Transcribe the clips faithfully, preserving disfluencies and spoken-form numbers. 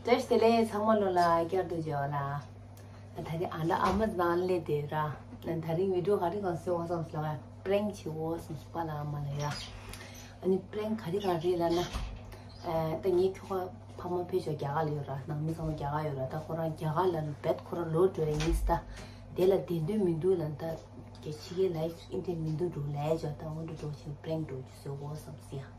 བཀྲ་ཤིས་བདེ་ལེགས། ཚང་མ་ལོ་ལ་བསྐྱར་དུ་མཇལ་བ་ལ། ད་རེས་ཨ་ལ་ཨ་མ་ནང་སླེབས་བསྡད་ར། ད་རིང་བི་ཌིའོ་ག་རེ་གང་བཟོས་འོ་བསམ་སོང་ང་། པྲེང་བྱེད་འོ་བསམ་སོང་། པཱ་ལགས་ཨ་མ་ལ་ཡ། ཨ་ནི་པྲེང་ག་རེ་གང་རེད་ལབ་ན། ཨ་ད་ངའི་ཁྱོ་ག་ཕ་མ་ཕེབས་ཆོག་རྒྱ་གར་ལ་ཡོད་ར། ནང་མི་ཚང་མ་རྒྱ་གར་ཡོད་ར། ད་ཁོ་རང་རྒྱ་གར་ལ་རྦད་ཁོ་རང་ལོ་འགྲོ་ཡ་ཡིན་ས། ད་དེ་ལ་བསྡད་འདོད་མི་འདུག་ལབ། ད་ཕྱི་རྒྱལ་ལ་ཡིན་དེ་མི་འདུག་འགྲོ་ལས་ཆོག་ད་འོ་འདྲ་འགྲོ་ཞིག་པྲེང་འགྲོ་རྒྱུ་བཟོས་འོ་བསམ་སོང་ཡ།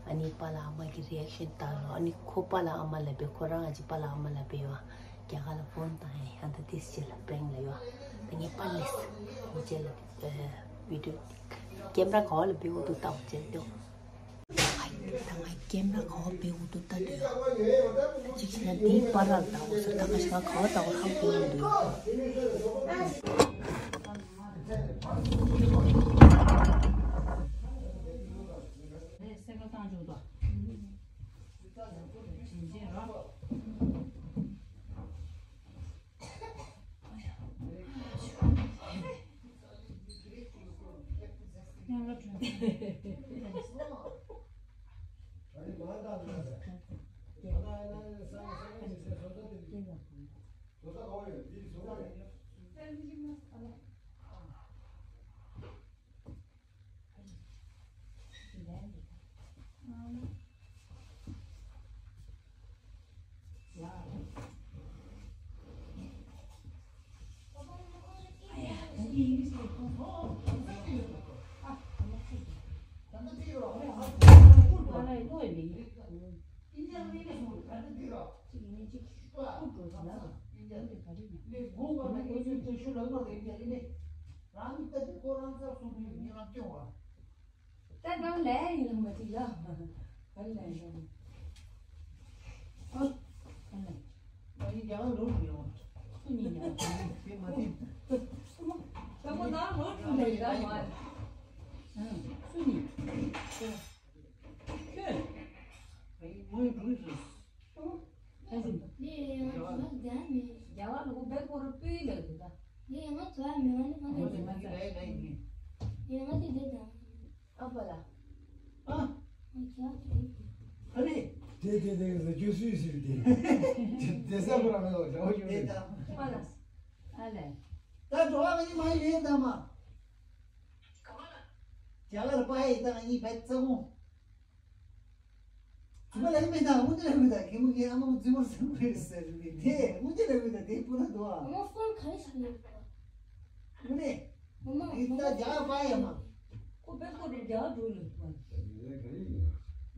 ཨ་ནི་པཱ་ལགས་ཨ་མ་གི་རི་ཨེག་ཤན་ལྟ་རོགས། ཨ་ནི་ཁོ་པཱ་ལགས་ཨ་མ་ལབ་པས། ཁོ་རང་ཨ་ཅེ་པཱ་ལགས་ཨ་མ་ལབ་པས་ཡོད། རྒྱ་གར་ལ་ཕོན་བཏང་ཡ་ཡང་ད་དེ་ཕྱི་ལ་པྲེང་ལ་ཡོད། ད་ངས་པཱ་ལགས་ཨ་ཅེ་ལ་བི་ཌིའོ་ཀེམ་ར་ག་བ་ལ་བི་འོ་དུ་ལྟ་འོ་ཅེ་ལ་ལྟོས། ད་ང་ཀེམ་ར་ག་བ་བི་འོ་དུ་ལྟ་འདོད་ཡོད། གཅིག་བྱས་ན་དེའི་པཱ་ལགས་ལ་ལྟ་འོ་ཟེར། ད་ང་ཞག་ག་བ་ལྟ་འོ་ཧ་གོ་མི་འདུག་ད་གང་ལས་ཡིན་ལ་མ་ཅིག་ལ། གང་ལས་ཡིན་ལ། ཨ། གང་ལས། ཨ་ཡིན་ཀྱང་ལོ་རྒྱུས་ཡོང་། སུ་ཉིད་ཡང་། དེ་མ་དེ། ད་མོ་ད་ལོ་རྒྱུས་ལས་ད་མ། ཨ། སུ་ཉིད། ཁྱོད། ཨ་ཡིན་མོའི་འགྲོ་ཡི་རེད། ཨ་ཟིན། ལས་ཡང་ང་དུ་བ་དེ་མེད། རྒྱ་བ་ལོ་བེ་ཀོ་ར་པུའི་ལ་དུ་ད། ལས་ཡང་ང་དུ་བ་མེད་ང་ནི་གང་དུ་བ། ལས་ཡང་ང་དེ་དེ་དང་། ཨ་པ་ལ། ཨ། ཨ་རེ། དེ་དེ་དེ་དེ་ཁྱོད་སུས་ཟེར་དེ། དེ་ས་ཁོ་རང་མེད་པ་འདྲ་བོ་ཡོད་རེད། ཨ་ལ། ཨ་ལས། ད་འགྲོ་བ་ང་གཉིས་མ་ཡིན་ལས་ད་མ། རྒྱ་གར་པ་ཡི་ད་ང་གཉིས་བེད་ཙམ་མོ། རྫུན་མ་ལས་མེད་ད། དངོས་གནས་ལས་མེད་ད། གད་མོ་གད་ཨ་མ་རྫུན་མ་ཟེར་མོ་རེད་ཟེར་རེད། དེ་དངོས་གནས་ལས་མེད་ད། དེ་པུ་ར་འདུག་ཨ། ཨ་མ་ཕོན་ག་རེ་བྱས་ནས་ཡོད་པ། དངོས་གནས། ཨ་མ་ཡིན་ད་རྒྱ་གར་པ་ཡ་མ། ཁོ་བེད་ཁོ་རུ་རྒྱ་གར་འགྲོ་ལ་འདུག་ཨ།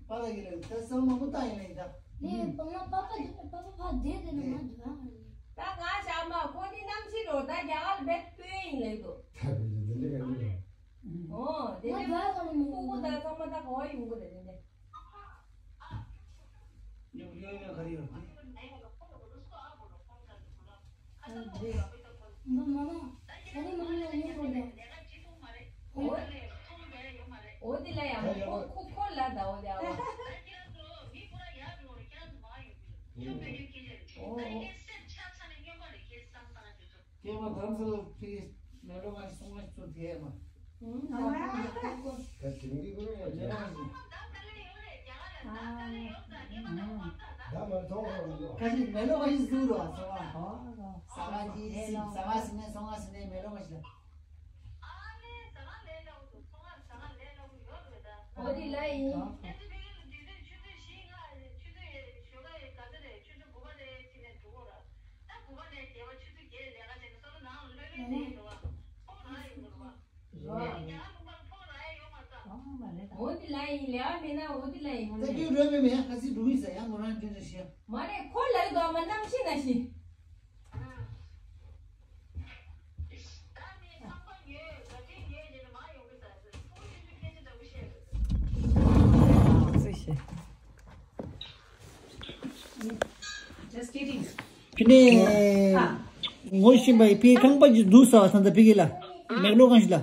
པ་ལ་གི་ལ་ད་སང་མ་མོ་ཏང་ཡིན་ལ་ཡིན་ད། ནས་པ་ང་པ་པ་འདི་པ་པ་ཕ་བསྡད་དེ་ནས་ང་འདི་རང་རེད། ད་ང་ཞག་མ་ཁོ་འདི་གནམ་གཤིས་འགྲོ་ད་རྒྱ་གར་བེད་སྤོས་ཡིན་ལ་འདུག་ད་བེད་འདི་འདི་ག་ཡིན། ཨོ་དེ་ང་ནས་རྒྱ་གར་ནས་ཁོ་ཁོ་ད་ཚང་མ་ད་ག་བ་ཡོང་གི་རེད་དེ་འདྲ། ཡོང་ཡོང་ཡོང་ག་རེ་ཡོང་། མ་མ་མ། ད་ནི་མ་མ་ཡོང་གོ་ད། ཨོ། ཨོ་དེ་ལ་ཡང་ཁོ་ཁོ་ཁོ་ལ་ད་ཨོ་དེ་ཨ་བ། ཨོ། ཀྱེ་མ་དམ་ཚིག་ལ་ཕི་མེ་ལོ་ང་སོང་བ་ཚོ་དེ་མ། ད་དེང་གི་ཀུན་ཡ་ལེ་རང་ཞིག་ད་མ་མཐོང་བ་མི་འདུག་ཁ་ཅིག་མེ་ལོ་ང་ཞིག་བཟོས་འདུག་ཨ་སོང་བ། ས་ང་ཅི་སིམ་ས་ང་སིམ་ནས་སོང་ང་སིམ་ནས་མེ་ལོ་ང་ཞིག་ལ། ཨོ་དེ་ལ་ཡིན། འོ་དེ་ལ་ཡིན་ལས་མེད་ན་འོ་དེ་ལ་ཡིན་ངོ་ད་ལས། ཁྱོད་རོལ་མེད་མེད་ཡང་ཁ་སི་འགྲོ་ཡིན་ཟེར་ཡང་ངོ་རང་འདྲི་འདྲི་ཤེས། མ་རེད་ཁོ་ལ་ཡོད་དོ་མ་གནམ་གཤིས་ན་ཤི། Just kidding. ཕི་ནས་ངོ་ཤེས་པའི་ཕི་ཁང་པ་ཅིག་འདུག་ས་ད་ལྟ་ཕི་གི་ལ་མེག་ལོ་གང་ཞིག་ལ་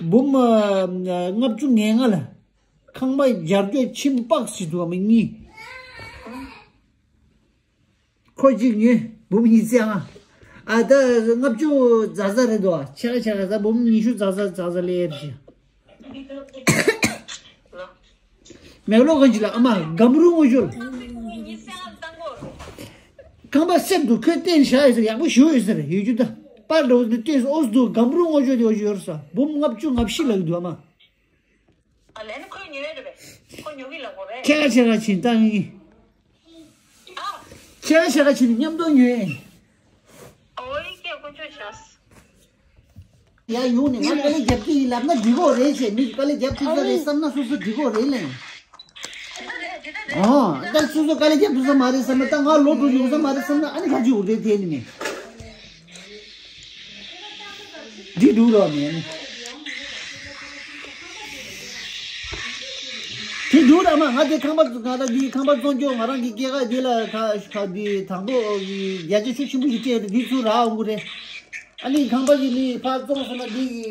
འབུམ་ལྔ་བཅུ་ང་ལྔ་ལ་ཁང་པ་རྒྱབ་སྐྱོར་ཆེན་པོ་པགས་ཞིག་འདུག་མི་གཉིས། ཁོ་གཅིག་ཉོས། འབུམ་ཉི་ཤུ་རྩ་ལྔ། ཨ་ད་ལྔ་བཅུ་ཛ་ཛ་རེད་དོ། ཆེ་ག་ཆེ་ག་ད་འབུམ་ཉི་ཤུ་ཛ་ཛ་ཛ་ཛ་ལས་ཡར་ཞིག་མེག་ལོ་གང་ཅི་ལ་ཨ་མ་སྒམ་རུ་ངོ་ཤོར། ཁང་པ་གསེབ་ཏུ་ཁོས་བསྟན་བཞག་ཡོད་ཟེར། ཡག་པོ་ཞེ་པོ་ཡོད་ཟེར། ཡོད་རྒྱུ་ད། པར་འདྲ་བོ་འདི་བལྟས་སོང་། ཨོ་ཙི་འདུག་སྒམ་རུ་སྔོ་ཆོས་དེ་བ་ཞིག་ཡོད་རེད་ཟེར། འབུམ་ལྔ་བཅུ་ང་བཞི་ལག་འདུག་ཨ་མ། ཨ་ལས་ནི་ཁོས་ཉོས་རེད་པས། ཁོ་ཉོ་གི་ལབ་དགོས་རེད། ཁྱེད་ཀ་ཁྱེད་ཀ་ཕྱིན་བཏང་ཡིན། ཨ། ཁྱེད་ཀ་ཁྱེད་ཀ་ཕྱིན་མཉམ་དུ་ཉོས་ཡིན། ཨོ་ཡི་སྐད་དཀོན་མཆོག་བྱས། ཡ་ཡོང་ནས་ང་དཀའ་ལས་རྒྱབ་ཀྱི་ཡིན་ལབ་ན་འགྲིག་གོ་རེད་ཞེས། མི་དཀའ་ལས་རྒྱབ་ཐུབ་ས་རེད་བསམ་ན་སོ་སོ་འགྲིག་གོ་རེད་ལེ། ཨོ། ད་སོ་སོ་དཀའ་ལས་རྒྱབ་ཐུབ་ས་མ་རེད་བསམ་ན། ད་ང་ལོ་དྲུག་ཡོང་ས་མ་རེད་བསམ་ན། ཨ་ནི་ག་ཅི་འུར་དེ་དེ་ནི་མེད། འདི་འདུག་རོགས་མེད་ནི། དེ་འདུག་ར་མ། ང་དེ་ཁང་པ། ང་ད་འདི་ཁང་པ་བཙོང་རྒྱུ། ང་རང་གི་སྐྱེས་སྐར་འདི་ལ་ཁ་ཁ་འདི་དང་པོ་བརྒྱ་ཆ་ཤུགས་ཆེན་པོ་ཞིག་སྤྲད་དེ་འདི་ཚུར་རག་འོང་གི་རེད། ཨ་ནི་ཁང་པ་ཞིག་ནི་ཕར་བཙོང་སོང་ན་འདི་གི་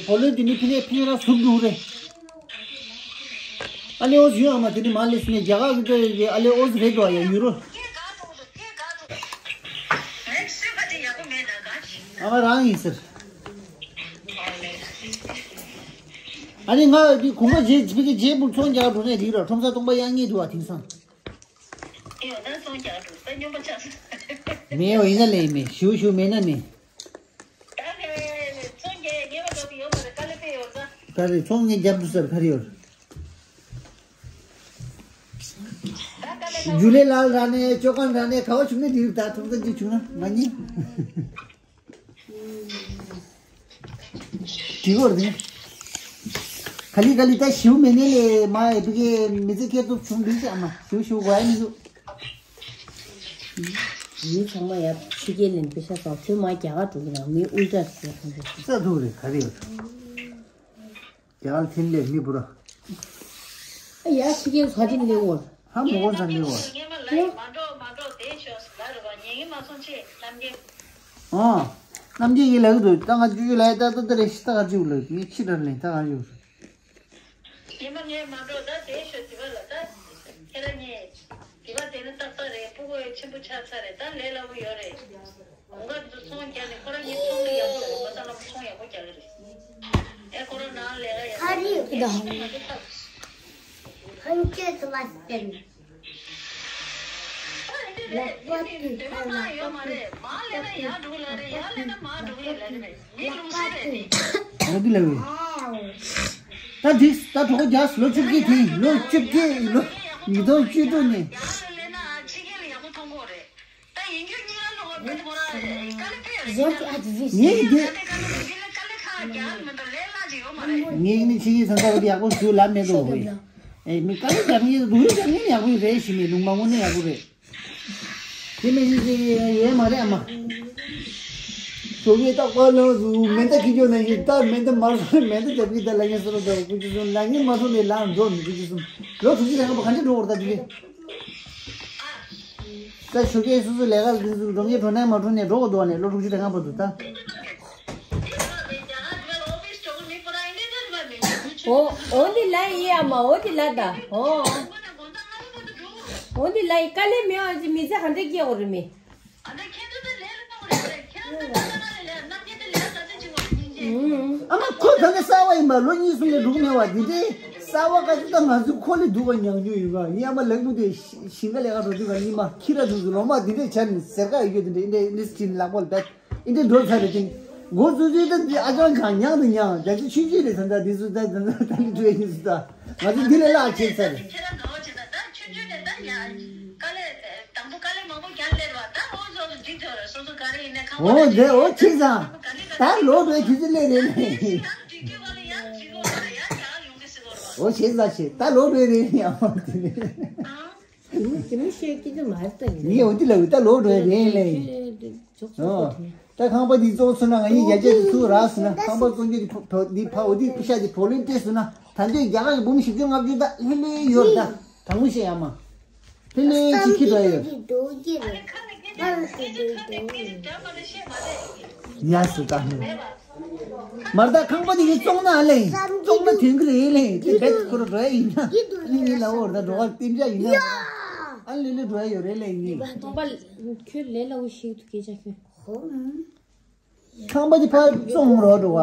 བུ་ལོན་དེ་ནི་ཕི་ནས་ཕི་ནས་ར་ཟུག་འདུག་རེད། ཨ་ལེ་ཨོ་ཟི་ཡོད་ཨ་མ། དེ་ནི་མ་ལེ་སི་ནས་རྒྱ་གར་གི་ཨ་ལེ་ཨོ་ཟི་རེད་འདུག་ཨ། ཡ་ཡུ་རོ། ཨ་མ་རང་ཡིན་ཟེར། ཨ་ནི་ང་འདི་གོང་མ་རྗེས་ཕ་གི་རྗེས་པུ་ཚོང་རྒྱག་འགྲོ་ནས་རིགས་ར། ཁྲོམ་ས་སྟོང་པ་གཡར་ངེས་འདུག་ཨ། དེང་སང་། ཨེ་ཡོད་ན་ཚོང་རྒྱག་འགྲོ་ད་སྨྱོན་པ་ཆགས་སོང་། མེད་འོ། ཡིན་ན་ལེ་མེད། ཞུ་ཞུ་མེད་ན་མེད། ད་ག་ཚོང་རྒྱག་ངེས་པ་འདྲ་པོ་ཡོད་མ་རེད། དཀའ་ལས་དཔེ་ཡོད་ད། ད་རེད། ཚོང་ངེས་རྒྱབ་འདུག་ཟེར་ག་རེ་ཡོད། རྒྱུ་ལས་ལ་ར་ནས་ཅོ་གང་ར་ནས་ག་བ་བྱུང་ན་འགྲིག་ད། ཐུགས་ས་འགྲིག་བྱུང་ན་མ་ཉེས། དེ་བོར་དེ། ག་ལི་ག་ལི་ད་ཞིའུ་མེ་ནེ་ལེ་མ་ཨེ་བི་གེ་མི་ཚེ་སྐྱེལ་ཐུབ་བྱུང་འདུག་ཅག་མ་ཞིའུ་ཞིའུ་གོ་ཡ་མི་འདུག་མི་ཚང་མ་ཡ་ཕྱི་རྒྱལ་ལེན་པེ་ཤ་ཙང་ཁྱོད་མ་རྒྱ་གར་འགྲོ་གི་ན་མི་ཨུལ་ཏྲ་ཟེར་ཁང་པ་ས་ཐུག་རེད་ག་རེ་ཡོད། རྒྱ་གར་འཐེན་ལས་མི་བུ་ར། ཡ་ཕྱི་རྒྱལ་ས་འཐེན་ལས་འོར། ཧ་མོ་གོ་ས་ལས་འོར། ཧ་ཨ། རྣམ་རྒྱལ་གྱིས་ལབ་ཀྱི་འདུག་ད་ང་ཅུ་ཅུ་ལབ་ཡ་ད་ད་ད་རེ་ཤི་ད་ག་ཅུ་ལབ་ངས་ཕྱི་དྲར་ལེན་ད་ག་ཅུ། ཉི་མ་ངས་མ་འགྲོ་ད་དེ་ཤོད་དེ་བ་ལ་ད། ཁྱེད་རང་གཉིས་དེ་བ་དེ་ནི་ཏག་ཏག་རེད། ཕྲུ་གུ་ཆེན་པོ་ཆགས་ཚར་རེད། ད་ལས་སླ་པོ་ཡོད་རེད། གོང་དཀར་དུ་ཚོང་རྒྱག་ནས་ཁོ་རང་གཉིས་ཚོང་ལས་ཡག་པོ་རྒྱག་རེད། ང་ཚང་ལ་ཚོང་ཡག་པོ་རྒྱག་གི་རེད། ཨེ་ཁོ་རང་ནང་ལས་ཀ་ཡག་པོ་རྒྱག་གི་རེད། ཕན་ཆད་དུ་བ་སྟེར། འོ་དེ་ལ་བས། ད་འདི་ད་གྲོགས་རྒྱག་ལོ་བཅུ་བརྒྱད་དེ་ལོ་བཅུ་བརྒྱད་ལོ་ཉིས་སྟོང་བཅུ་དྲུག་ནས། ངས་འདི། ངས་ནི་ཕྱི་ཡི་ཚན་ཚ་བ་དེ་ཡག་པོ་ཞུ་ལབ་མེད་དོ། ཨེ་མི་དཀའ་ལས་རྒྱབ་ངེས་རུ་རྒྱབ་ངེས་ཡག་པོ་རེད་ཞི་མི་ལུང་མ་དངོས་གནས་ཡག་པོ་རེད། དེ་མི་ཤེས་ཤེས་ཡས་མ་རེད་ཨ་མ། ཞོགས་ཀས་རྟག་པར་ལངས་སུ་མེ་མདའ་འཁྱེར་འགྱོ་ན་ཡིན། ད་མེ་མདའ་མར་སོང་མེ་མདའ་རྒྱབ་ཀྱི་ད་ལ་ངན་སོ་རོ་འདྲ་བོ་ཀུ་ཅི་སོང་ལ་ངན་མ་སོང་ནས་ལངས་འགྲོ་ནི་ཀུ་ཅི་སོང་། ལོ་དྲུག་ཅུ་རེ་ལྔ་པོ་ག་འདྲ་འགྲོ་བར་ད་དེ་རེད། ད་ཞོགས་ཀས་སོ་སོ་ལས་ཀ་ལ་འགྲོ་ངེས་འགྲོ་ནས་མ་འགྲོ་ནས་འགྲོ་གོ་འདུག་ནས་ལོ་དྲུག་ཅུ་རེ་ལྔ་པོ་འདུག་ད། འོ་འོ་འདི་ལ་ཡི་ཨ་མ་འོ་འདི་ལ་ད་འོ། འོ་འདི་ལ་ཡི་དཀའ་ལས་མེད་པ་ཅི་མི་ཚེ་ག་འདྲ་སྐྱེལ་དགོས་རེད་མི། ཨ་མ་ཁོ་ད་ནི་གསར་བ་ཡིན་པ་ལོ་གཉིས་གསུམ་ལས་འགྲོ་གི་མེད་པ་འདི་འདྲའི་གསར་བ་ག་ཚོད་ད་ང་ཚོ་ཁོ་ལས་སྡུག་པ་མྱངས་མྱོང་ཡོད་པ་ཡིན། ཨ་མ་ལག་མུ་དེ་ཞིང་ཁ་ལས་ཀ་འགྲོ་དུས་ག་ཉི་མ་ཁྱི་ར་འདུག་ཚོ་ལོ་མ་འདི་འདྲའི་བྱ་ནི་ཟེར་ཀ་ཡོད་འདི་འདྲའི་འདི་འདྲའི་ཅིན་ལག་པ་ལ་བད་འདི་འདྲའི་འགྲོ་ཚར་རེད་ཅིང་འགོ་ཚུགས་ཚུལ་ད་འདི་ཨ་ཅང་ཅང་མྱངས་དུ་མྱངས་རྒྱ་ཆེ་ཆུང་ཆུང་རེད། ད་ད་འདི་ཚོ་ད་ད་ད་འདི་འགྲོ་ཡིན་ཚོ་ད་ང་ཚོ་འདི་ལས་ལྷག་བྱེད་ཚར་རེད། ཁྱེད་རང་ནང་བ་བྱེད་ད་ད་ཆུང་ཆུང་ནས་ད་ཡ། དཀའ་ལས་དང་པོ་དཀའ་ལས་མང་པོ་རྒྱག་སླེབས་པ་ད་འོ་ཚོ་ཚོ་འགྲིག་ཐུབ་རེད། སོ་སོ་ག་རེ་ཡིན་ནའི་ཁང་པ་འོ་ལ་དེ་འོ་ཆེ་ས་ད་ལོ་འགྲོའི་དུས་ཚོད་སླེབས་རེད་ལེ། ཡང་འགྲིག་རྒྱུ་ག་ལ་ཡང་འགྲིག་གོ་ལ་ཡང་ཡང་ཡོང་གི་སྲིད་གོ་རེད་པ། འོ་ཆེ་ས་ཆེ་ད་ལོ་འགྲོའི་རེད་ལེ་ཡང་འོ་དེ་ནི། དེ་མི་ཤེས་ཀྱི་དེ་མ་རེད་ད་ཡིན། ངས་འོ་དེ་ལ་འོ་ད་ལོ་འགྲོའི་རེད་ལེ། འཇོག་ཚོད་པ་དེ། ད་ཁང་པ་འདི་བཙོང་ཚུགས་ན་ང་གཉིས་རྒྱ་ཆེ་དུ་ཚུགས་རག་སོང་ན་ཁང་པ་བཙོང་རྒྱུ་འདི་ཕ་འདི་ཕ་འོ་དེ་པི་ཤ་འདི་བོ་ལིན་ཏེ་སོང་ན་ད་འདོད་རྒྱ་གར་གྱི་འབུམ་བཞི་བཅུ་ལྔ་བཅུ་ད་ལྷི་ལྷི་ཡོད་རེད་ད། དང་པོ་ཤེས་ཡ་མ། ལྷི་ལྷི་ཅི་ཁྱི་འདྲ་ཡོད། ཡ་སུ་ད་ཧུ། མར་ད་ཁང་པ་འདི་གི་བཙོང་ན་ལེ། བཙོང་ན་དོན་གི་རེད་ལེ། དེ་བེད་ཁོ་ར་འགྲོ་ཡ་ཡིན་ན་ལྷི་ལྷི་ལ་འོར་ད་འགྲོ་ག་རྟིང་འཇགས་ཡིན་ན་ཨ་ལྷི་ལྷི་འགྲོ་ཡ་ཡོད་རེད་ལེ་ཡིན། སྟོང་པ་ཁྱོད་ལས་སླ་བོ་ཞིག་ཏུ་སྐད་ཆ་ཁྱོད། ཁང་པ་དེ་ཕར་བཙོང་རོགས་འགྲོ་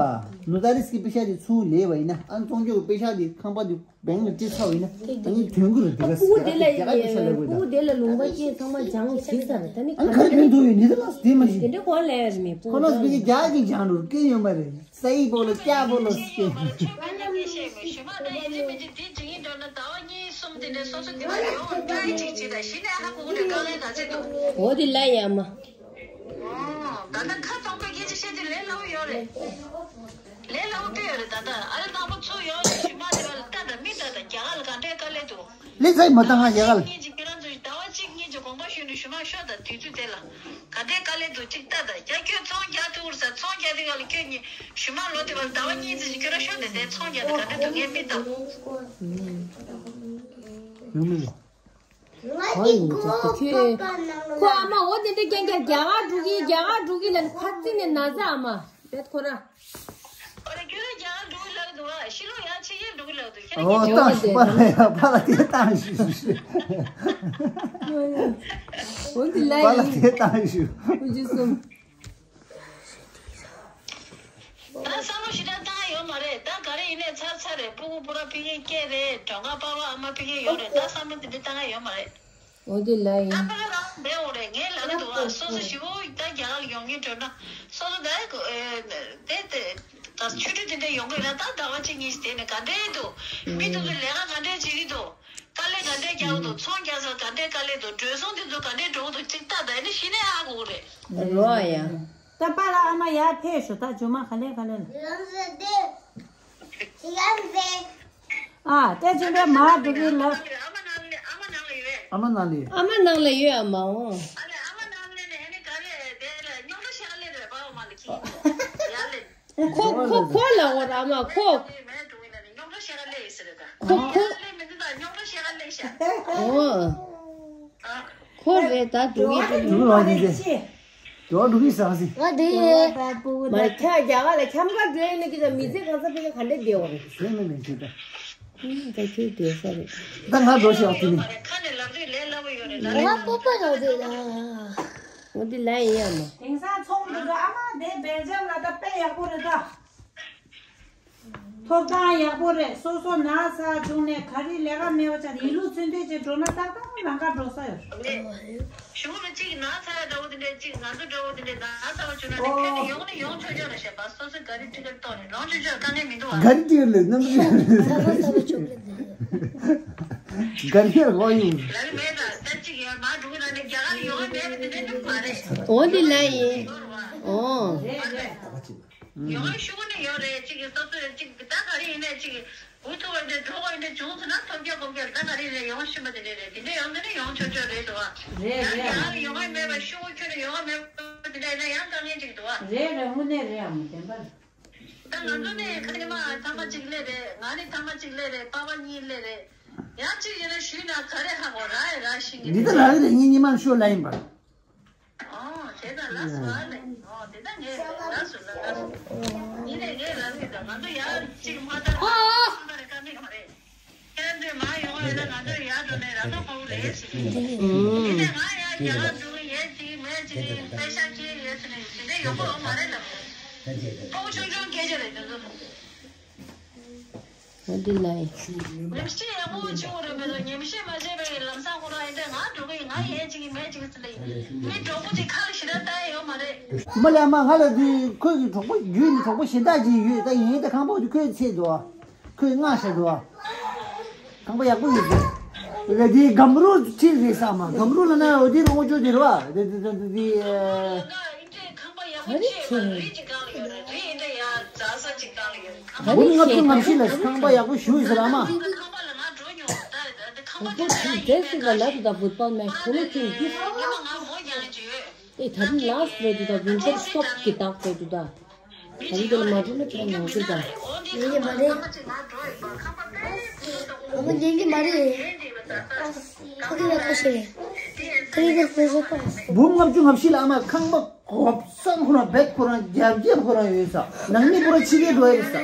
བ། ནུ་ཏ་རིས་ཀྱི་པེ་ཤ་དེ་ཚུར་ལེན་པ་ཡིན་ན། ཨ་ནི་བཙོང་རྒྱུ་གི་པེ་ཤ་དེ་ཁང་པ་དེ་བེང་ལ་སྤྲད་ཚར་བ་ཡིན་ན། ཨ་ནི་དོན་གྱི་རེད། དེ་ག་སྤུ་གུ་དེ་ལ་རྒྱ་གར་པེ་ཤ་ལེན་དགོས་ད། སྤུ་གུ་དེ་ལ་ལུང་པ་སྐྱེས་ཚང་མ་སྦྱངས་བྱས་ཚར། ད་ནི་ཨ་ནི་ག་རེ་ཕན་ཐོགས་ཡོད། ནི་ད་ལ་དེ་མ་ཤེས། དེ་འདྲ་གོ་ལས་མེད། སྤུ་ཁོ་གུ་ན་སྤུ་གུ་རྒྱ་གི་སྦྱངས་འགྲོ་སྐད་ཡོད་མ་རེད། སའི་པོ་ལ་ཀྱ་པོ་ལ་སྐད། འོ་དེ་ལ་ཡ་མ། ད་ལྟ་ཁ་གཏོང་པའི་སྐད་ཆ་བཤད་དུས་ལས་སླ་པོ་ཡོད་རེད། ལས་སླ་པོ་དཔེ་ཡོད་རེད། ད་ལྟ་ཨ་རི་དང་པོ་ཚུར་ཡོང་ནས་ཞུ་མ་དེ་བ་ལ་ལྟ་དང་མི་ལྟ་དང་རྒྱ་གར་ལ་ག་འདྲའི་དཀའ་ལས་འདུག་ལས་ཚ་ཡི་མ་བཏང་ང་རྒྱ་གར་ལ། ཉིན་གཅིག་ཁྱེད་རང་ཚོ་ཟླ་བ་གཅིག་གཉིས་ཀྱི་དགོངས་པ་ཞུས་ནས་ཞུ་མ་ཤོག་དང་དུས་ཚོད་དེ་ལ་ག་འདྲའི་དཀའ་ལས་འདུག་གཅིག་ལྟ་དང་། རྒྱ་ཁྱོད་ཚོང་རྒྱག་ཐུབ་རེད་ས། ཚོང་རྒྱག་དུས་ག་ལ་ཁྱོད་ཉིད་ཞུ་མ་ལོ་དེ་བ་ལ་ཟླ་བ་གཉིས་ཙམ་ཞིག་ཁྱོད་རང་ཤོག་དང་། དེ་ཚོང་རྒྱག་དང་ག་འདྲ་འདུག་ངས་མི་ལྟ། ཡོང་མི་ལ། ཁོ་ཡིན་ནི་ཅིག་ཁྱོད། ཁོ་ཨ་མ་འོ་དེ་འདྲ་རྐྱང་རྐྱང་རྒྱ་གར་འགྲོ་གི་རྒྱ་གར་འགྲོ་གི་ལབ་ནས་ཁ་རྩིས་ནས་ན་ཚ་ཨ་མ་བེད་ཁོ་ར། ཨོ་རེ་ཁྱོད་རང་རྒྱ་གར་འགྲོ་གི་ལབ་འདུག་ཨ། ཕྱི་ལོགས་ཡར་ཕྱི་རྒྱལ་འགྲོ་གི་ལབ་འདུག་ཁྱེད་རང་ཨོ་ཉིད་ཀྱིས་ཏང་ཞུ་པ་ལ་ཡ་པ་ལ་དེ་ཏང་ཞུ་ཞུ། འོ་དེ་ལ་པ་ལ་ཡིན། དེ་ཏང་ཞུ། ཀུན་སྤྱོད་གསུམ། ད་བསམ་བློ་ཞེ་དྲག་བཏང་ཡ་ཡོད་མ་རེད། ད་ག་རེ་ཡིན་ནའི་ཚར་ཚར་རེད། སྤུ་གུ་སྤུ་ར་ཕ་གིར་སྐྱེས་རེད། གྲོད་ཁོག་པ་ཕ་ཨ་མ་ཕ་གིར་ཡོད་རེད། ད་བསམ་བློ་དེ་འདྲ་བཏང་ཡ་ཡོད་མ་རེད། འོ་དེ་ལ་ཡིན། ད་ཕ་གི་རང་བསྡད་འོང་རེད། ངས་ལབ་ཀྱི་འདུག་ཨ། སོ་སོ་ཞེ་པོ་ད་རྒྱ་གར་ལ་ཡོང་མཁན་འགྲོ་ན་སོ་སོ་ད་དེ་དེ་ད་ཆུ་ཕྲུག་དེ་འདྲ་ཡོང་གི་ཡོད་ན། ད་ཟླ་བ་གཅིག་གཉིས་ཤིག་བསྡད་ནས་ག་འདྲས་འདུག་མི་དེ་ཚོ་ལས་ཀ་ག་འདྲས་བྱེད་ཀྱི་འདུག་དཀའ་ལས་ག་འདྲས་རྒྱག་གི་འདུག་ཚོང་རྒྱག་ས་ག་འདྲས་དཀའ་ལས་འདུག་བགྲོ་སོང་དེ་ཚོ་ག་འདྲས་འགྲོ་གི་འདུག་ཅིག་ལྟ་ད། ཨ་ནི་གཞི་ནས་ཧ་གོ་གི་རེད། རོ་ཡ། ད་པཱ་ལགས་ཨ་མ་ཡར་ཕེབས་ཤོག་ད་ཇོ་མ་ག་ལེ་ག་ལེ་ལ། ཨ་ཏེ་ཅི་འདྲ་མ་འགྲོ་གི་ལ། ཨ་མ་ནང་ལ་ཡོད། ཨ་མ་ནང་ལ་ཡོད་ཨ་མ་འོང་། ཁོ་ཁོ་ཁོ་ལ་འོ་ར་མ་ཁོ། ཁོ་ཁོ། འོ། ཁོ་རེད་ད་འགྲོ་གི་འགྲོ་གི། འགྲོ་གི་ཟ་ཟི། འགྲོ་འགྲོ་གི་ཟ་ཟི། ང་དེ་ཡོད། མ་རེད་ཁྱ་རྒྱ་གར་ལ་འཁྱམ་ག་འགྲོ་ཡིན་ནི་གི་ད་མི་ཚེ་གང་ས་ཕི་ག་ག་འདྲ་བསྡད་འོ་རེད། ཟེར་ནི་མེད་ཅི་ད། ད་ཁྱོད་སྡོད་ས་རེད། ད་ང་འགྲོ་ཤག་དེ་ནི། ཁ་ནས་ལབ་དུས་ལས་སླ་པོ་ཡོད་རེད་ད། ང་སྤོབས་པ་ཡོད་རེད་ད། འོ་འདི་ལ་ཡིན་ཡ་མ། དེང་སང་ཚོང་འགྲོ་འགྲོ་ཨ་མ་དེ་སྦེལ་ཇམ་ལ་ད་དཔེ་ཡག་པོ་རེད་ད། ཐོབ་ཐང་ཡག་པོ་རེད། སོ་སོ་ན་ཚ་བྱུང་ནས་ག་རེ་ལས་ཀ་མེད་པ་ཆགས་ཡིན་ལུགས་ཚུལ་འདེད་བྱས་འགྲོ་ན་ཏག་ཏག་ལམ་ཁ་འགྲོ་ས་ཡོད། ཞུ་བ་གཅིག་ན་ཚ་ཡ་འདྲ་བོ་དེ་འདྲས་གཅིག་ང་ཚོ་འདྲ་བོ་དེ་འདྲས་ན་ཚ་བ་བྱུང་ན་ནི་ཁྱོད་ནི་ཡོང་ནི་ཡོང་ཆོག་ཆོག་རེད་ཤག་པ། སོ་སོའི་ག་རེ་ཊི་ཀེ་ཊི་གཏོང་ནས་ལོང་ཆོག་ཆོག་དཀའ་ངལ་མི་འདུག་བ། ག་རེ་ཊི་ཀེ་ཊི་ལས་རྣམ་གཞག་ག་རེ་ཡར་གོ་ཡིན། ལ་ལི་མེད་ད་ད་གཅིག་ཡར་མར་འགྲོ་གི་ན་ནི་རྒྱ་གར་ལ་ཡོང་བ་མེད་པ་དེ་འདྲས་ནི་མ་རེད། འོ་འདི་ལ་ཡིན། འོ། རེད་རེད། ཡོང་ཤུགས་ནི་ཡོད་རེད། གཅིག་གི་སོ་སོ་ཡོད་གཅིག་གི་ད་ག་རེ་ཡིན་ནའི་གཅིག་གི་འུ་ཐུག་པ་འདྲ་འགྲོ་བ་འདྲ་བྱུང་སོང་ན་ཐོབ་རྒྱག་གོམ་རྒྱག་ད་ག་རེ་རེད། ཡོང་ཤུགས་པ་དེ་འདྲ་རེད། དེ་འདྲ་ཡོང་ན་ནི་ཡོང་ཆོག་ཆོག་རེད་འདུག་བ། རེད་རེད། ཡང་ཡོང་བ་མེད་པ་ཤུགས་ཁྱོན་ནས་ཡོང་བ་མེད་པ་དེ་འདྲ་ཡིན་ན་ཡང་དཀའ་ངལ་ཅིག་འདུག་བ། རེད་རེད། དངོས་གནས་རེད་ཨ་མ་བདེན་པ་རེད། ད་ང་ཚོ་ནི་ཁ་ཉི་མ་ཐེངས་མ་གཅིག་སླེབས་རེད། ང་ནི་ཐེངས་མ་གཅིག་སླེབས་རེད། པ་ཕ་གཉིས་སླེབས་རེད། ཡང་གཅིག་ཡིན་ན་ཞུས་ན་ག་རེ་ཧ་གོ་ར་ཡ་ར་ཤི་ངེ་འདི་ད་ར་གི་རེད། ངེད་ཉི་མ་ཤོ་ལ་ཡིན་པ། ཨོ་དེ་ད་ལ་སུ་ཨ་ལེ། ཨོ་དེ་ད་ངས་ལ་སུ་ལ་ལ་སུ། ཡིན་ནའི་ངས་ལ་ལུས་ད་ང་ཚོ་ཡར་གཅིག་མ་ད་ཨ་ཨ་ཨ་ད་རེ་ཀ་མེད་མ་རེད། ཁྱེད་རང་ཚོས་མ་ཡོང་བ་ཡོད་ན་ང་ཚོ་ཡར་འགྲོ་ནས་ར་ཐོ་ཁོ་བོ་རེད་ཟེར་གི། ཡིན་ནའི་ང་ཡར་རྒྱ་གར་འགྲོ་གི་ཡས་ཅིག་མེད་ཅིག་པེ་ཤ་སྐྱེལ་ཡོད་ཟེར་ནས་དེ་འདྲ་ཡོང་གི་ཡོད་མ་རེད་ལབ། ཕྲུ་གུ་ཆུང་ཆུང་སྐད་ཆ་རེད་དེ་ཚོ། འོ་འདི་ལ་ཡིན། ཉམས་ཞིབ་ཡག་པོ་བྱེད་དགོས་རེད་མེད་དོ། ཉམས་ཞིབ་མ་བྱས་པའི་ལམ་སང་ཁོ་རང་ཡིན་ཏེ་ང་འགྲོ་གི་ཡིན། ང་ཡས་ཅིག་ཡིན་མེད་ཅིག་ཟེར་ལ་ཡིན། མི་གྲོགས་པོ་ཅིག་ཁ་ལ་ཞེ་དྲག་ལྟ་ཡ་ཡོད་མ་རེད། མ་ལས་མ་ང་ལ་འདི་ཁོས་ཀྱི་གྲོགས་པོ་བརྒྱུད་ནས་གྲོགས་པོ་གཞན་དག་ཅིག་ཡོད་ད། ཡིན་ད་ཁང་པ་འདི་ཁོས་ཚད་འདུག་ཨ། ཁོས་མངགས་བཞག་འདུག་ཨ། ཁང་པ་ཡག་པོ་ཡོད་ཟེར། ལ་དེའི་སྒམ་རུ་ཁྲིད་རེད་ས་མ་སྒམ་རུ་ལ་ན་འོ་དེ་རུ་ངོ་ཅོ་དེ་རུ་བ་དེ་དེ་དེ་དེ། ག་རེ་བྱས་ནས། བུ་མོ་ལྔ་བཅུ་ང་བཞི་ལ་ཁང་པ་ཡག་པོ་ཞིག་ཡོད་ཟེར་ཨ་མ། ཁོ་ཁོ་དེ་སྲིད་ལ་ལབ་དུ་ད་བུད་པ་མེད་ཁོ་ལོ་ཁྱོད་ཀྱིས། ཨེ་ད་རིང་ལ་སི་རེད་དུ་ད་ཝིན་ཊར་སི་ཊོབ་ཀྱི་རྟགས་རེད་དུ་ད། ད་རིང་དེ་ལ་མ་འགྲོ་ན་ཁྱེད་རང་ངང་ཚུལ་ད། ཡིན་གྱི་མ་རེད། ཨ་མ་ཡིན་གྱི་མ་རེད། ཁོ་གི་བས་ཁོ་ཤེས་རེད། ཁོ་གི་བས་ཁོ་ཤེས་པ། འབུམ་ལྔ་བཅུ་ང་བཞི་ལ་ཨ་མ་ཁང་པ་གོ་སང་ཁོ་རང་བེད་ཁོ་རང་རྒྱབ་རྒྱབ་ཁོ་རང་ཡོད་ས། ནང་མི་ཁོ་རང་ཕྱི་རྒྱལ་འགྲོ་ཡ་རེད་ས།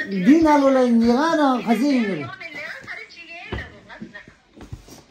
འདིའི་ནང་ལོགས་ལ་ཉལ་ཁང་རང་ག་ཚད་ཡིན་ནི་རེད།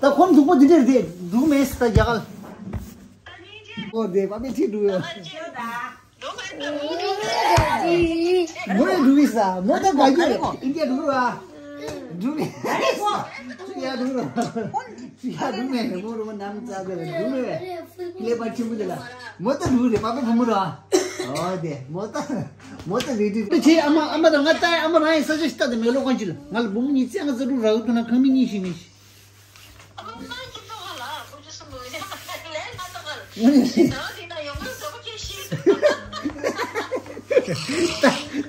ད་ཁོང་འདུག་པོ་འདི་འདྲས་རེད། འདུག་མེད་ད་རྒྱ་གར། ཨོ་དེ་པ་པེ་ཁྲིད་འདུག་ཡོད། མོ་ཡང་འདུག་ཡིན་ས། མོ་ད་ག་རྒྱུ་རེད། ཨིན་ཌི་ཡ་འདུག་ར། འདུག་མེད། ཡ་འདུག་ར། ཡ་འདུག་མེད་ནས་མོ་རུ་མ་ནམ་ཙག་དེ་ལ་འདུག་མེད། ཀླད་པ་ཆེན་པོ་དེ་ལ། མོ་ད་འདུག་རེད། པ་པེ་བུ་མོ་ར། ཨོ་དེ་མོ་ད། མོ་ད་རེད་དེ། ཁྱེད་ཨ་མ་ཨ་མ་དང་ང་ལྟ་ཡ། ཨ་མ་རང་ཡང་ས་ཆ་ཞིག་ལྟ་དེ་མེ་ལོ་གང་ཅི་ལ། ང་ལ་བུ་མོ་གཉིས་བཙས། ང་ཙ་དྲུག་རག་གི་འདུག་ན་ཁང་མིག་གཉིས་ཤིག་མིན་ཤིག་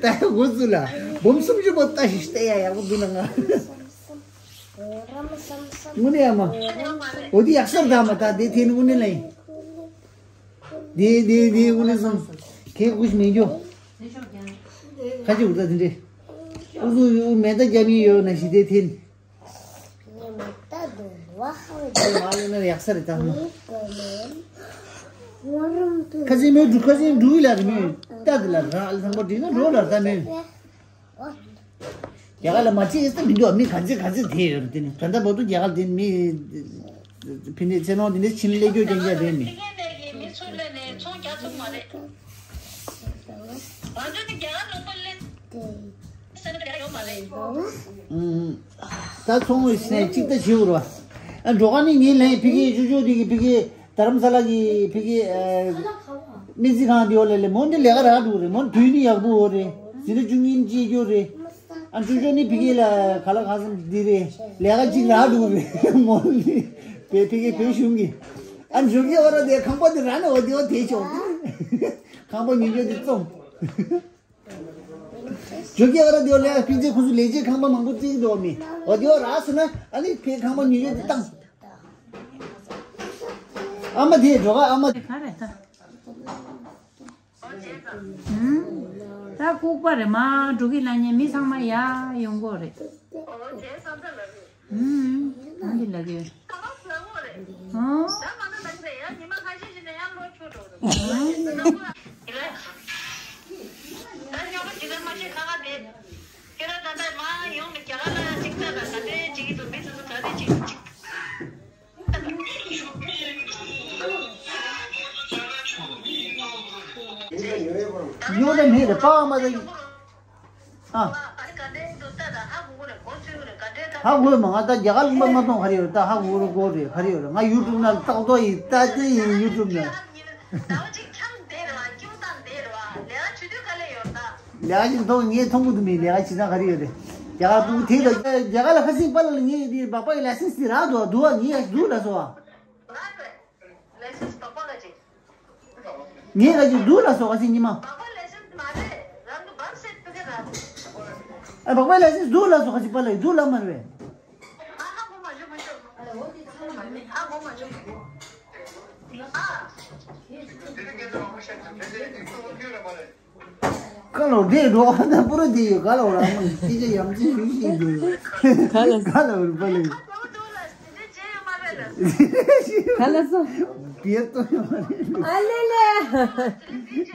ད་ད་འུ་ཚོ་ལ་འབུམ་སུམ་ཅུ་པོ་ལྟ་ཞིག་བལྟ་ཡ་ཡག་པོ་འདུག་ན་ང་། དངོས་གནས་ཡ་མ། འོ་དེ་ཡག་སར་ད་མ་ད་དེ་དེ་ནི་དངོས་གནས་ལ་ཡིན། དེ་དེ་དེ་དངོས་གནས་སོང་། ཁྱེད་ཀུ་ཤི་མེད་རྒྱུ། ཁ་ཅིག་འུ་ད་དེ་འདྲས། འུ་ཚོ་མེ་ད་རྒྱ་མི་ཡོད་ན་ཞི་དེ་དེ་ནི། ད་དུང་བ་ཧ་ལས་ན་ཡག་ས་རེད་ད་མོ། ཁ་སང་མོས་འགྲུ་ཁ་སང་འགྲུ་ལ་རེད་མོས། ད་དེ་ལ་ར་ཨ་ལ་ཐང་པོ་དེ་ན་འགྲོ་ལ་ད་མོས། རྒྱ་གར་ལ་མ་ཅི་ཨེ་སྟ་མི་འདུག་མི་ག་ཚོད་ག་ཚོད་དེ་ཡོད་རེད། དེ་ནི་ད་ལྟ་བར་དུ་རྒྱ་གར་དེ་མི་ཕི་ནས་ཚེ་ནོར་དེ་འདྲ་ཕྱིན་སླེབས་རྒྱུ་རྐྱང་རྐྱང་རེད་མི། མི་ཚུར་ལེན་ནས་ཚོང་རྒྱག་ཐུབ་མ་རེད། ང་ཚོ་ནི་རྒྱ་གར་ལུང་པ་ལེན་ཟེར་ན་རྒྱ་གར་ཡོད་མ་རེད། ཨུམ། ད་ཚོང་བའི་སེམས་གཅིག་ད་བྱེད་དགོས་རེད་བ། ཨ་འགྲོ་ག་ནི་ངས་ལན་ཕི་གི་ཅུ་ཅུ་དེ་གི་ཕི་གི་དྷ་རམ་ས་ལ་གི་ཕི་གི་ཨ་སྨན་རྩིས་ཁང་དེ་ཡོད་ལ་ལེ་མོ་འདི་ལས་ཀ་རག་འགྲོ་རེད། མོ་དུས་ནི་ཡག་པོ་ཡོད་རེད། ཟིན་ན་བཅུ་གཉིས་ཅིག་ཡོད་རེད། ཨ་ཅོ་ཅོ་ནི་ཕི་ཀེ་ལ་ག་ལ་ག་སམ་འདི་རེད། ལས་ཀ་གཅིག་རག་འདུག་རེད་མོ་ནི། བེ་ཕི་ཀེ་བེ་གཞུང་གི། ཨ་ཇོ་ཀེ་བ་ར་དེ་ཁང་པ་དེ་ར་ནི་འོ་དེ་འོ་དེ་ཆོག་ཁང་པ་ཉུང་ཉུང་དེ་བཙོང་། ཇོ་ཀེ་བ་ར་དེ་འོ་ལས་ཕི་ཙེ་ཁོ་ཚོ་ལས་བྱེད་ཁང་པ་མང་པོ་བཙིགས་འདུག་མི་འོ་དེ་འོ་རག་སོང་ན་ཨ་ནི་ཕི་ཁང་པ་ཉུང་ཉུང་དེ་བཏང་། ཨ་མ་དེ་འགྲོ་ག་ཨ་མ། ག་རེད་ད། ད་ལྐུགས་པ་རེད་མ་འགྲོ་གི་ལ་ཉེ་མི་ཚང་མ་ཡ་ཡོང་གོ་རེད། ཨུམ། ཨ་འདི་ལ་གི། ཨོ། ཉོ་དེ་མེད་རེད་པ་མ་དེ། ཨ། ཧ་གོ་མ་ང་ད་རྒྱ་གར་ལུང་པ་མ་གཏོང་ག་རེ་ཡོད་ད་ཧ་གོ་རུ་གོ་རེད་ག་རེ་ཡོད་རེད་ང་ཡུ་ཊུབ་ན་ཏག་ཏོ་ཡིན་ད་དེ་ཡིན་ཡུ་ཊུབ་ན། ལས་ཀ་ཅིག་མཐོང་ངས་མཐོང་གི་འདུག་མི་ལས་ཀ་བྱེད་སྟངས་ག་རེ་ཡོད་རེད། རྒྱ་གར་ཕྲུ་གུ་དེ་ལ་རྒྱ་གར་ལ་ཁ་སང་པཱ་ལགས་ལ་ངས་དེ་སྦག་སྦག་གི་ལའི་སེན་སི་དེ་རག་འདུག་འདུག་ངས་འདུག་ལ་སོ་བ། ངས་ག་ཅིག་འདུག་ལ་སོ་ཁ་སང་ཉི་མ། ཨ་སྦག་སྦག་ལའི་སེན་སི་འདུག་ལ་སོ་ཁ་སང་པཱ་ལགས་འདུག་ལ་མ་རེད། ཁ་ལོ་བགྲེས་འགྲོ་ཨ་ད་པུ་རོ་དེ་ཡོད་ག་ལོ་ར་མ་སྐད་ཆ་ཡམ་ཆེ་ཞུ་ཞིག་འདུག་ག་ལ་ག་ལ་བར་པ་ལེ། ག་ལ་སོ། བིར་ཏོ་ཡོད་མ་རེད། ཨ་ལེ་ལེ།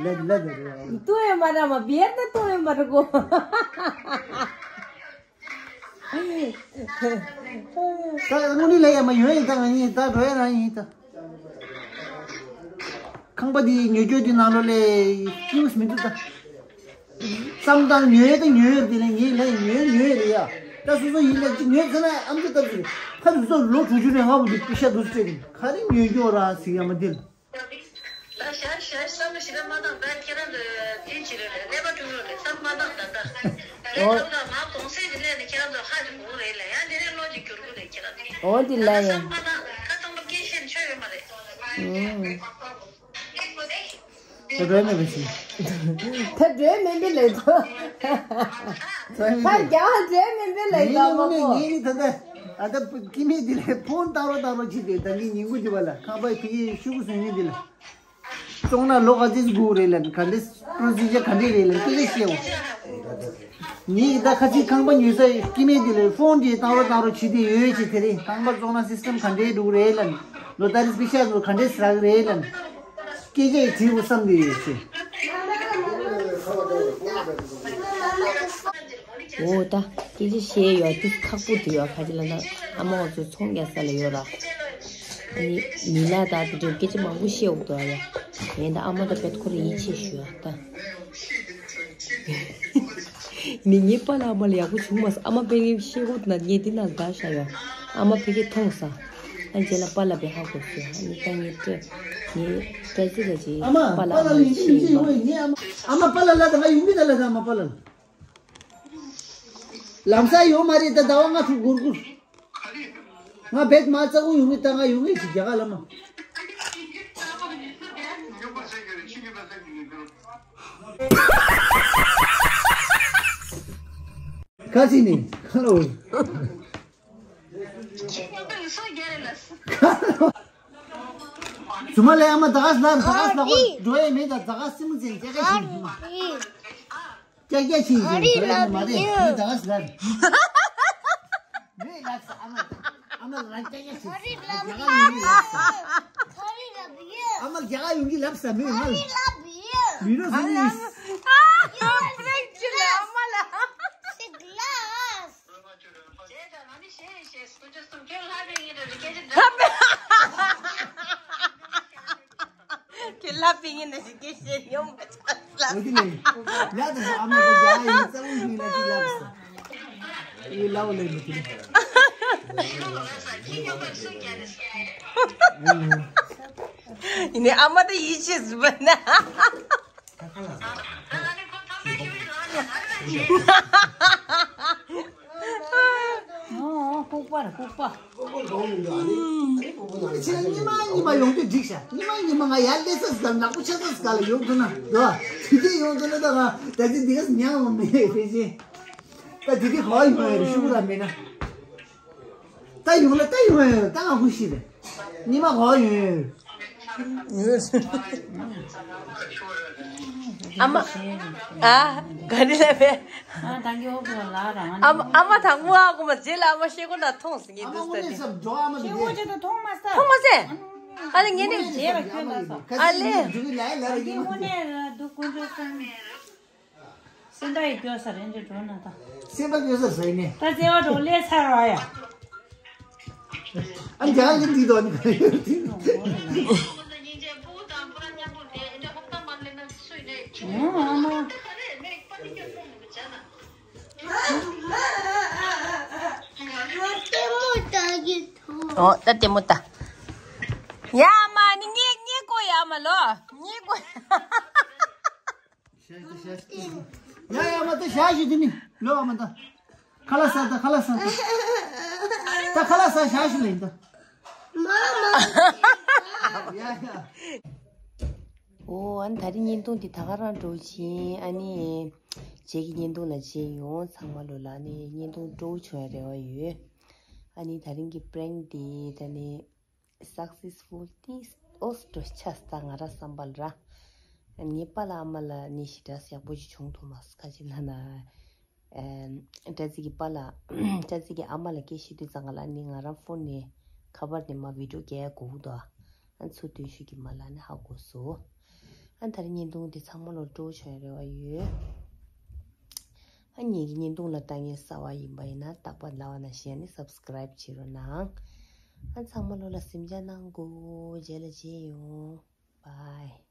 ལ་ལ་ལ་རེད། ཏོ་ཡོད་མ་ར་མ་བིར་ཏོ་ཏོ་ཡོད་མ་ར་གོ། ད་དངོས་གནས་ལ་ཡ་མ་ཡོད་ཡིན་ད་ང་ཡིན་ད་འགྲོ་ཡ་རང་ཡིན་ད། ཁང་པ་འདི་ཉོ་རྒྱུ་འདི་ནང་ལོ་ལས་ཀིའུས་མི་འདུག་ད། བསམ་སྟངས་ཉོས་ད་ཉོས་ཡོད་དེ་ལས་ངས་ལས་ཉོས་ཉོས་རེད་ཡ། ད་སོ་སོ་ཡིན་ལས་ཅི་ཉོས་ཚེ་ན་ཨམ་ཅོག་ལྟ་བུ་ཕ་རུ་སོ་ལོ་དྲུག་ཅུ་ནས་ང་བུ་འདི་པི་ཤ་འདུག་སྤྲད་ག་རེ་ཉོས་རྒྱུ་ར་ཟིག་ཡ་མ་འདིར། ད་ཞར་ཞར་བསམ་བློ་ཞིག་ལ་མ་བཏང་ད་ཁྱེད་རང་ཚོ་དེ་ཅི་རེད་ཀླད་པ་ཀྲུང་ཀྲུང་རེད་བསམ་མ་བཏང་ད་ད། ཨོ། ད་མ་གོང་ཚད་ཀྱི་གནས་ནས་ཁྱེད་རང་ཚོ་ཧ་ཅིག་གོ་རེད་ལ་ཡང་དེ་རིང་བློ་ཅིག་འགྱུར་གི་རེད་ཁྱེད་རང་ཚོ། ཨོ་དེ་ལ་ཡ། བསམ་མ་བཏང་ཁ་སྟོང་པ་སྐད་བཤད་ཆོ་ཡོད་མ་རེད། ཨུམ། ད་འགྲོ་མེད་པ་ཞིག་ད་འགྲོ་མེད་པའི་ལས་དོ། ད་རྒྱ་འགྲོ་མེད་པའི་ལས་དོ་མ་གོ། ངས་ནི་ད་ལྟ་ཨ་ད་སྐྱེ་དམན་འདི་ལས་ཕོན་བཏང་རོགས་བཏང་རོགས་བྱེད་དེ་ད་ངའི་ཉིན་གུང་འདི་བ་ལ་ཁང་པའི་ཕ་གིའི་ཤུ་གུ་བཟོས་ནི་འདི་ལ། བཙོང་ན་ལོ་ག་ཚོད་སྒུག་རེད་ལབ་ནི་ག་འདྲས་པྲོ་སི་ཇར་ག་འདྲས་རེད་ལབ་ནི་སྐད་ཆ་བཤད་འོ། ངས་ད་ཁ་ཅིག་ཁང་པ་ཉོས་ས་སྐྱེ་དམན་འདི་ལ་ཕོན་འདྲས་བཏང་རོགས་བཏང་རོགས་བྱེད་དེ་ཡོད་ཅེས་དེ་རིང་ཁང་པ་བཙོང་ན་སི་སི་ཊམ་ག་འདྲས་འདུག་རེད་ལབ་ནི་ལོ་ཏ་རིས་པི་ཤ་ཚོ་ག་འདྲས་ཟ་གི་རེད་ལབ་ནི་སྐད་ཆ་ཡི་དྲིས་འོ་བསམ་དེ་ཡོད་ཅེས། འོ་ད་སྐད་ཆ་བཤད་ཡོད་དུས་ཁག་པོ་དུ་ཡོད་ཁ་ཅིག་ལ་ན་ཨ་མ་འོ་ཚོ་ཚོང་རྒྱག་ས་ལ་ཡོད་ར། ནི་ནི་ལ་ད་དུ་དུ་སྐད་ཆ་མང་པོ་བཤད་འོག་ཏུ་ཨ་ཡ། ངས་ད་ཨ་མ་ད་བེད་ཁོ་ར་ཡིད་ཆེས་ཞུ་ཨ་ད། ནི་ངའི་པ་ལ་ཨ་མ་ལ་ཡག་པོ་བྱུང་མ་ས་ཨ་མ་ཕ་གི་བཤད་འོག་ན་ངས་འདི་ན་དགའ་ཤ་ཡ། ཨ་མ་ཕ་གི་མཐོང་ས། ཨ་རྗེས་ལ་པ་ལ་བེ་ཧ་གོ་སོ་ཨ་ནི་ད་ངའི་སྤྲེ། ངའི་སྤྲེ་ཟི་ལ་ཅི་ཨ་མ་པ་ལ་ཨ་མ་ལ་ཡིད་ཆེས་ཡིན་པ། ཨ་མ་པ་ལ་ལ་ད་ང་ཡུམ་མི་ད་ལ་ད་ཨ་མ་པ་ལ་ལ། ལམ་སང་ཡོང་མ་རེད་ད་ཟླ་བ་ལྔ་དྲུག་འགོར་འགོར། ང་བེད་མ་རྩ་གུ་ཡོང་གི་ད་ང་ཡོང་གི་ཅིག་རྒྱ་གར་ལ་མ། ཁ་ཅིག་ནི་ཁ་ལོ། ཟུ་མ་ལས་ཨ་མ་ད་ག་ས་ལ་ད་ག་ས་ལ་འགྲོ་ཡས་མེད་ད་ད་ག་སི་མུ་ཙེ་ཀྱ་ཀྱ་ཞིག་ཟུ་མ། ཀྱ་ཀྱ་ཞིག་ཟུ་མ་ད་ག་ས་མ་རེད་ད་ག་ས་ལ། མེད་ལགས་ཨ་མ་ཨ་མ་ལ་ཀྱ་ཀྱ་ཞིག་ཟུ་མ་ད་ག་ཡོང་གི་ལབ་ས། ཨ་མ་རྒྱ་གར་ཡོང་གི་ལབ་ས་མེད་ང་། མི་རོ་ཟུ་མི། ཁྱོད་ལྷ་པའི་ངན་འདྲ་ཞིག་སྐད་ཆ་ཡོང་མ་ཆགས་ལ། འོ་དེ་ནས་ལ་དང་ཨ་མ་གི་རྒྱ་ཡིན་གཙང་བོ་ཡིན་ལ་དེ་ལབ་སོང་། ཨེ་ལའོ་ལེ་མི་དེ། ཡིན་ནའི་ཨ་མ་ད་ཡིད་ཆེས་ཟུ་བ་ན། ཁ་ཁ་ལ། ཁ་ཁ་ལ་ཁོ་ཐོམ་པའི་ཁྱིམ་གྱི་ལོག་ནས་ཨ་རི་ལ་བྱེད། ལྐུགས་པ་ར་ལྐུགས་པ། ཁྱེད་ཉི་མ་ཉི་མ་ཡོང་དུས་འགྲིག་ཤག་ཉི་མ་ཉི་མ་ང་ཡར་སླེབས་ས་ཟིག་ནག་པོ་ཆགས་ས་ཟིག་ལ་ཡོང་ཐུབ་ན་འདུག་དེ་དུས་ཡོང་ཐུབ་ན་ད་ང་ད་ཅི་འདི་ག་ཉང་ཡོང་མེད་ཕལ་ཆེར། ད་དེ་དུས་ག་ཡོང་ཡོད་རེད་ཤུ་གུ་ར་མེད་ན། ད་ཡོང་ལ་ད་ཡོང་ཡོད་ད་ང་ཧུ་ཤི་རེད། ཉི་མ་ག་ཡོང་ཡོད། ཨ་མ། ཨ། ག་རེ་ལབ་པས། ཨ་མ་དང་པོ་ཨ་ཁུ་མ་རྗེས་ལ་ཨ་མ་ཤེལ་སྒོ་ནང་མཐོང་ཟིན་གྱི་འདུག་ས་དེ། མཐོང་མ་ཟེར། ཨ་ལེ་ངས་ནི། ཨ་ལེ། སེམས་པ་ཡི་སྐྱོ་ས་རེད་འདྲ་འགྲོ་ན་ད། སེམས་པ་སྐྱོ་ས་ཟེར་ནས། ད་བརྩེ་བ་འགྲོ་ལས་ཚར་བ་ཡ། ཨ་རྒྱ་གར་འདི་དོ་ནི་ག་ཡོད་དེ། ཨོ་ད་ལྟད་མོ་ད། ཡ་མ་ནི་ངེ་ངེ་ཀོ་ཡ་མ་ལོ། ངེ་ཀོ། ཡ་ཡ་མ་ད་ཞག་ཞུ་དེ་ནི་ལོ་མ་ད། ཁ་ལག་ཟ་ད་ཁ་ལག་ཟ་ད། ད་ཁ་ལག་ཟ་ཞག་ཞུ་ལེན་ད། ཡ་ཡ། ཨོ་ཨ་ནི་ད་རིང་བརྙན་ཐུང་འདི་ད་ག་རང་འགྲོ་ཕྱིན་ཨ་ནི། རྗེས་ཀྱི་བརྙན་ཐུང་ལ་མཇལ་ཡོང་ཚང་མ་ལོ་ལ་ཨ་ནི་བརྙན་ཐུང་སྤྲོ་བོ་བྱུང་ཡ་རེ་བ་ཡོད། ཨ་ནི་ད་རིང་གི་པྲེང་འདི་ད་ནི། སག་སེ་སི་ཕུལ་ཏིས་ཨོ་སི་ཏོ་ཆ་ས་ང་ར་བསམ་པ་ལ་ར། ངའི་པཱ་ལགས་ཨ་མ་ལགས་ནི་ཞེ་དྲག་ཡག་པོ་ཅིག་བྱུང་འདུག་མ་ས་ཁ་ཅིག་ལ་ན། ཨེམ། བཀྲ་ཤིས་ཀྱི་པཱ་ལགས་བཀྲ་ཤིས་ཀྱི་ཨ་མ་ལགས་སྐད་ཤེས་དུས་ཙང་ང་ལ་ནི་ང་རང་ཕོན་ནས་ཁ་པར་ནས་མ་བི་ཌིའོ་རྒྱག་ཡ་གོ་གི་འདུག་ཨ་ཚུར་སྟོན་ཤུགས་ཀྱི་མ་ལགས་ནི་ཧ་གོ་སོང་། ཨ་ད་རེས་བརྙན་ཐུང་འདི་ཚང་མ་ལོ་སྤྲོ་བོ་བྱུང་ཡ་རེ་བ་ཡོད། ཨ་ངེད་ཀྱི་བརྙན་ཐུང་ལ་ལྟ་མཁན་གསར་བ་ཡིན་པ་ཡིན་ན་རྟག་པར་ལབ་པ་ནང་བཞིན་ནི་སབ་སི་ཀ་རབ་བྱེད་རོགས་གནང་། ཨ་ཚང་མ་ལོ་ལ་སེམས་ཅན་གནང་དགོས། རྗེས་ལ་མཇལ་ཡོང་། བའི།